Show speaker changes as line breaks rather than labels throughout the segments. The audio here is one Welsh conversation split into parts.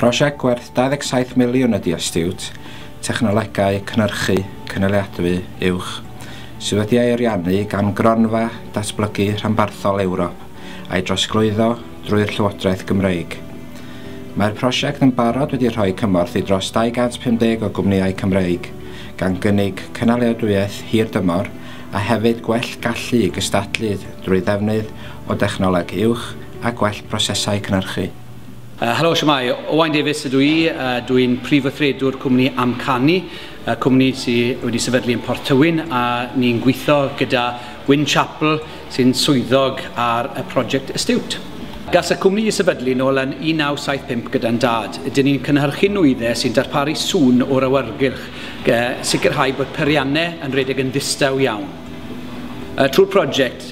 Prosiect gwerth 27 miliwn ydy Astute, technolegau cynhyrchu cynaliadwy uwch, sydd wedi ei ariannu gan Gronfa Datblygu Rhanbarthol Ewrop a'i drosglwyddo drwy'r Llywodraeth Gymreig. Mae'r prosiect yn barod wedi rhoi cymorth i dros 250 o gwmnïau Cymreig, gan gynnig cynaliadwyaeth hir dymor a hefyd gwell gallu i gystadlu drwy ddefnydd o dechnoleg uwch a gwell prosesau cynhyrchu.
Helo, shwmae. Owain Davies ydw i. Dwi'n prif weithredwr cwmni Amcani, cwmni sydd wedi sefydlu yn Porth Tywyn, a ni'n gweithio gyda Wyn Chapel sy'n swyddog ar y prosiect Astute. Gas y cwmni i sefydlu nôl yn 1975 gyda'n dad. Ydyn ni'n cynhyrchu nwyddau sy'n darparu sŵn o'r awyrgylch, sicrhau bod peiriannau yn rhedeg yn ddistaw iawn. Trwy'r prosiect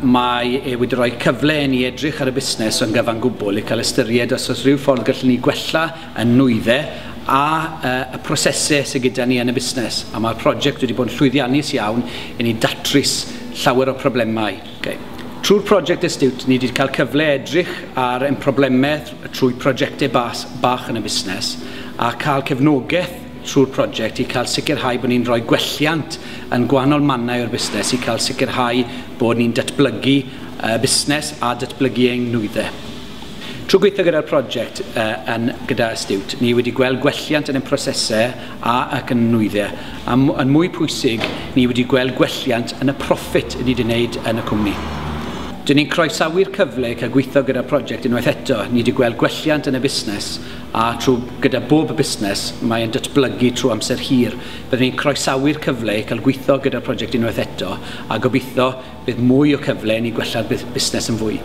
mae e wedi rhoi cyfle i ni edrych ar y busnes yn gyfan gwbl i cael ystyried os oes rhyw ffordd gallwn ni gwella y nwyddau a y prosesau sydd gyda ni yn y busnes. A mae'r prosiect wedi bod yn llwyddiannus iawn i ni datrys llawer o problemau. Okay. Trwy'r prosiect Astute ni wedi cael cyfle edrych ar ein problemau trwy prosiectau bach yn y busnes a cael cefnogaeth trwy'r prosiect i cael sicrhau bod ni'n rhoi gwelliant yn gwahanol mannau o'r busnes i cael sicrhau bod ni'n datblygu busnes a datblygu ein nwyddau. Trwy gweithio gyda'r prosiect gyda Astute, ni wedi gweld gwelliant yn ein prosesau ac yn nwyddau. A yn mwy pwysig, ni wedi gweld gwelliant yn y profit ni wedi wneud yn y cwmni. Dyn ni'n croesawu'r cyfle i cael gweithio gyda'r prosiect unwaith eto. Ni wedi gweld gwelliant yn y busnes a trwy gyda bob busnes mae'n datblygu trwy amser hir. Byddwn ni'n croesawu'r cyfle i cael gweithio gyda'r prosiect unwaith eto a gobeithio bydd mwy o cyfle i ni gwella'r busnes yn fwy.